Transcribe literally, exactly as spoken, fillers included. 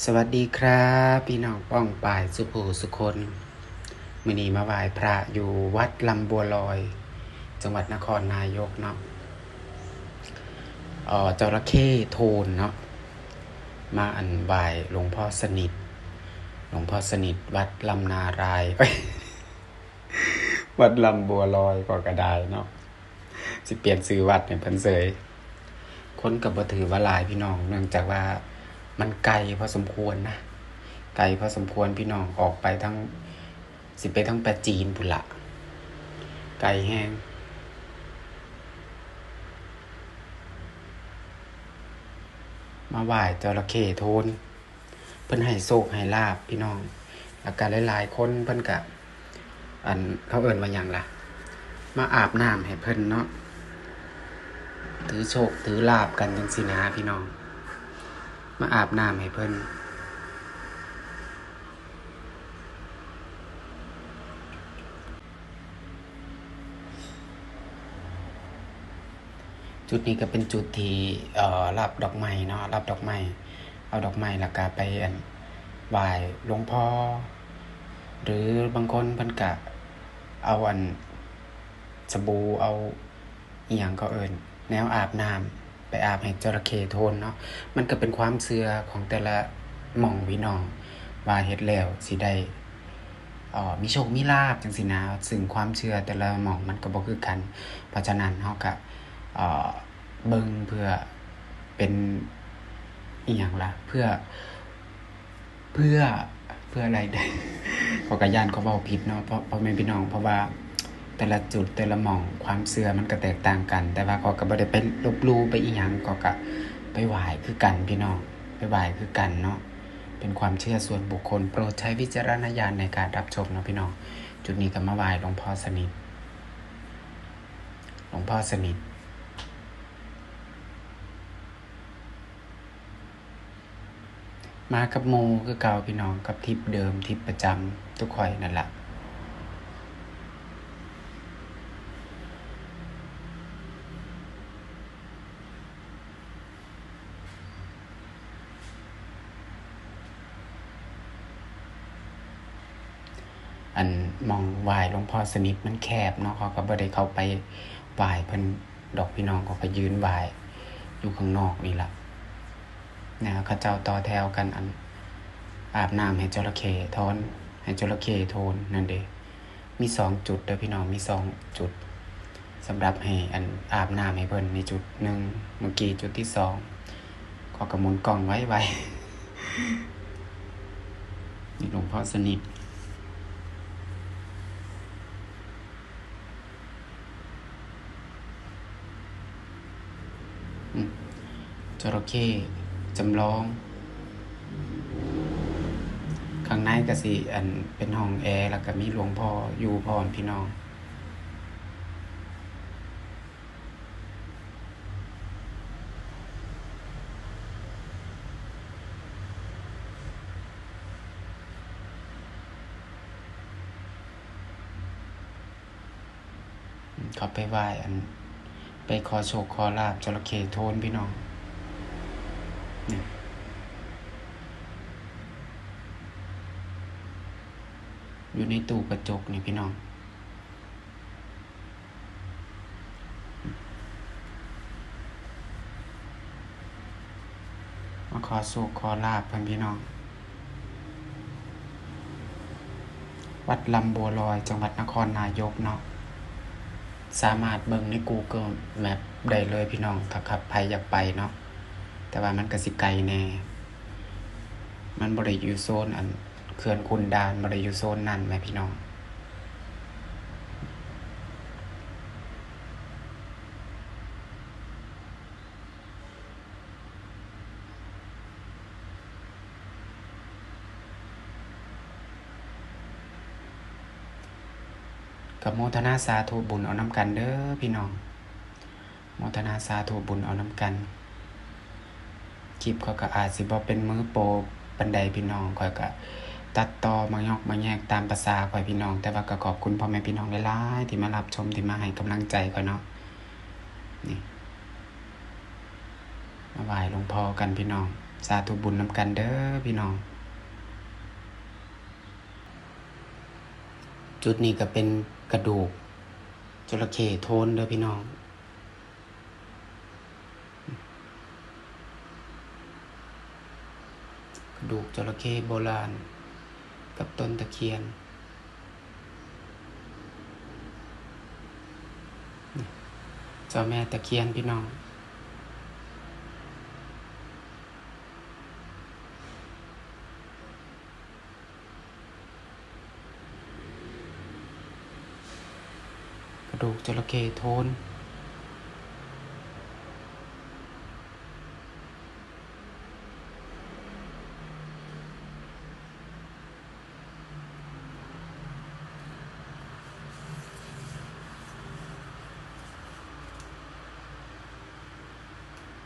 สวัสดีครับพี่น้องป้องปายสุผู้สุคน มื้อนี้มาไหว้พระอยู่วัดลำบัวลอย จังหวัดนครนายกเนาะ เอ่อ จระเข้โทนเนาะ มาอันไหว้หลวงพ่อสนิท หลวงพ่อสนิทวัดลำนาราย วัดลำบัวลอยก็กระไดเนาะ สิเปลี่ยนชื่อวัดให้เพิ่นเสย คนก็บ่ถือว่าหลายพี่น้อง เนื่องจากว่ามันไกลพอสมควรนะ ไกลพอสมควรพี่น้อง ออกไปทั้ง สิไปทั้งปราจีนพุ้นละ ไกลแฮง มาไหว้จระเข้โทน เพิ่นให้โชคให้ลาภพี่น้อง แล้วก็หลายๆคนเพิ่นก็ อัน เขาเอิ้นว่าหยังล่ะ มาอาบน้ำให้เพิ่นเนาะ ถือโชคถือลาภกันจังซี้นะพี่น้อง มาอาบน้ำให้เพิ่น จุดนี้ก็เป็นจุดที่ เอ่อ รับดอกไม้เนาะ รับดอกไม้ เอาดอกไม้แล้วก็ไป อัน ไหว้หลวงพ่อ หรือบางคนเพิ่นก็เอา อัน สบู่ เอาอิหยังเขาเอิ้น แนวอาบน้ำ ไปอาบให้จระเข้โทนเนาะ มันก็เป็นความเชื่อของแต่ละหม่องพี่น้อง ว่าเฮ็ดแล้วสิได้ เอ่อ มีโชคมีลาภจังซี้นะ ซึ่งความเชื่อแต่ละหม่องมันก็บ่คือกัน เพราะฉะนั้นเฮาก็ เอ่อ เบิ่งเพื่อเป็นอิหยังล่ะ เพื่อ เพื่อ เพื่ออะไรเด้ ข้อยก็ย้านข้อยเว้าผิดเนาะ เพราะ พ่อแม่พี่น้อง เพราะว่าแต่ละจุดแต่ละหม่องความเชื่อมันก็แตกต่างกัน แต่ว่าข้อยก็บ่ได้ไปลบหลู่ไปอิหยัง ข้อยก็ไปไหว้คือกันพี่น้อง ไปไหว้คือกันเนาะ เป็นความเชื่อส่วนบุคคล โปรดใช้วิจารณญาณในการรับชมเนาะพี่น้อง จุดนี้ก็มาไหว้หลวงพ่อสนิท หลวงพ่อสนิท มากับหมู่คือเก่าพี่น้อง กับทริปเดิม ทริปประจำทุกข้อยนั่นล่ะ อันหม่องไหว้หลวงพ่อสนิทมันแคบเนาะ ข้อยก็บ่ได้เข้าไปไหว้เพิ่นดอกพี่น้อง ข้อยก็ยืนไหว้อยู่ข้างนอกนี่ล่ะ นะ เขาเจ้าต่อแถวกัน อัน อาบน้ำให้จระเข้โทน ให้จระเข้โทนนั่นเด้ มีสองจุดเด้อพี่น้อง มีสองจุด สำหรับให้ อัน อาบน้ำให้เพิ่น นี่จุดหนึ่ง เมื่อกี้จุดที่สอง ข้อยก็หมุนกล้องไวๆ นี่หลวงพ่อสนิท อืม จระเข้จำลอง ข้างในก็สิ อัน เป็นห้องแอร์ แล้วก็มีหลวงพ่ออยู่พร้อมพี่น้อง อืม เขาไปไหว้ อัน ไปขอโชคขอลาภจระเข้โทนพี่น้อง นี่ อยู่ในตู้กระจกนี่พี่น้อง มาขอโชคขอลาภเพิ่นพี่น้อง วัดลำบัวลอย จังหวัดนครนายกเนาะ สามารถเบิ่งใน Google Map ได้เลยพี่น้อง ถ้าคับไผอยากไปเนาะ แต่ว่ามันก็สิไกลแหน่ มันบ่ได้อยู่โซน อัน เขื่อนขุนด่าน บ่ได้อยู่โซนนั้นแหมพี่น้อง ก็โมทนาสาธุบุญเอานำกันเด้อพี่น้อง โมทนาสาธุบุญเอานำกัน คลิปข้อยก็อาจสิบ่เป็นมือโปรปานใดพี่น้อง ข้อยก็ตัดต่อมายอกมาแยกตามประสาข้อยพี่น้อง แต่ว่าก็ขอบคุณพ่อแม่พี่น้องหลายๆ ที่มารับชม ที่มาให้กำลังใจข้อยเนาะ นี่ มาไหว้หลวงพ่อกันพี่น้อง สาธุบุญนำกันเด้อพี่น้อง จุดนี้ก็เป็นกระดูกจระเข้โทนเด้อพี่น้อง กระดูกจระเข้โบราณ กับต้นตะเคียน เจ้าแม่ตะเคียนพี่น้อง กระดูกจระเข้โทน